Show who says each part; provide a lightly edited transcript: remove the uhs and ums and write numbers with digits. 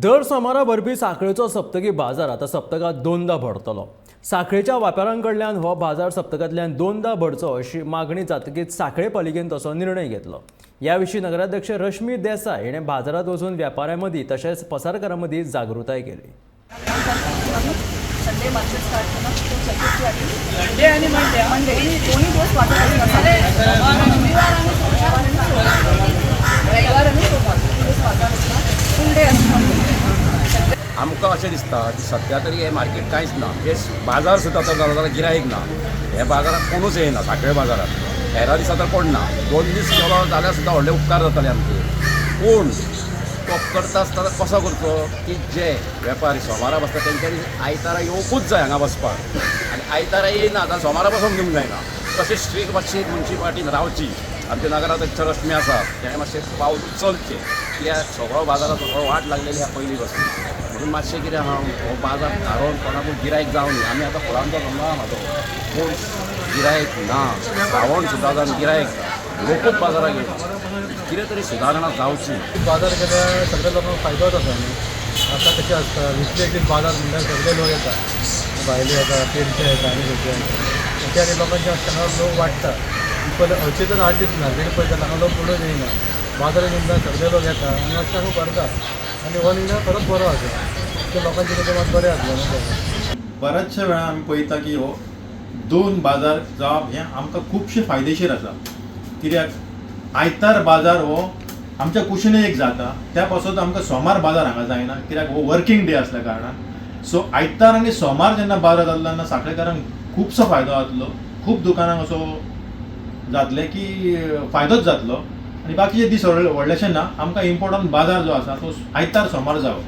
Speaker 1: दर सोमारा भरपी सांखळेचो सप्तकी बाजार आतां सप्तकांत दोनदा भरतलो. सांखळेच्या व्यापाऱ्यां कडल्यान हो बाजार सप्तकांतल्यान दोनदा भरचो अशी मागणी जातकीच सांखळे पालिकेन तसो निर्णय घेतलो. ह्या विशीं नगराध्यक्ष रश्मी देसाय हिणें बाजारांत वचून व्यापाऱ्यां मदीं तशेंच पसारकारां मदीं जागृताय केली.
Speaker 2: संडे मार्केट स्टार्ट केला तो चतुर्थी आणि संडे आणि मंडे, मंडे दोन्ही दिवस बाजार असणार. रविवार आणि सोमवार आणि सोमवार, रविवार आणि सोमवार दोन्ही दिवस बाजार असणार. फुल डे असणार.
Speaker 3: आमकां अशें दिसता की सद्या तरी हें मार्केट कांयच ना. हे बाजार सुद्दां आतां जालो जाल्यार गिरायक ना. हे बाजारात कोणूच येयना सांखळे बाजारात. हेरा दिसा तर कोण ना. 2 दीस केलो जाल्यार सुद्दां व्हडले उपकार जाताले आमचे. पूण तो करता आसतना कसो करचो की जे वेपारी सोमारा बसता तेंच्यांनी आयतारा येवपूच जाय हांगा बसपाक आनी आयतारा येयना जाल्यार सोमारा बसोंक दिवंक जायना. तशें स्ट्रीक मातशी मुन्सिपाल्टीन रावची. आमचे नगराध्यक्ष रश्मी आसा, तेणें मातशें पावल उचलचें, कित्याक सगळो बाजाराचो सगळो वाट लागलेली आहा पयलीं पासून. म्हणून मातशें कितें आहा, हो बाजार थारोवन कोणाकूय गिरायक जावं न्ही. आमी आतां फुलांचो धंदो आहा म्हाजो, पूण गिरायक ना. श्रावण सुद्दां जावन गिरायक ना, लोकूच बाजाराक येना. कितें तरी सुदारणा जावची.
Speaker 4: बाजार केल्यार सगळ्या लोकांक फायदोच आसा न्हू. आतां कशें आसता, विकली एक दीस बाजार म्हणल्यार सगळे लोक येता, भायले येता, पेडचे येता आनी खंयचे येता. ते आनी लोकांचे हांगा लोक वाडटा. पयले हरशीं तर 8 दीस मार्केट पळयता, हांगा लोक कोणूच येयना. बाजारात येवन सगळे लोक येता आनी मातशें हांगा भरता आनी हो निर्णय खरोच बरो आसा. ते लोकांचे कितें मात बरें जातलें न्हू तें.
Speaker 5: बऱ्याचशा वेळार आमी पळयता की हो दोन बाजार जावप हें आमकां खुबशें फायदेशीर आसा, कित्याक आयतार बाजार हो आमच्या कुशीन एक जाता. त्या पासत आमकां सोमार बाजार हांगा जायना, कित्याक हो वर्कींग डे आसल्या कारणान. सो आयतार आनी सोमार जेन्ना बाजार जातलो तेन्ना सांखळेकारांक खुबसो फायदो जातलो. खूब दुकानांक असो जातलें की फायदोच जातलो आनी बाकीचे दीस व्हडलेशे ना. आमकां इम्पोर्टंट बाजार जो आसा तो आयतार सोमार जावो.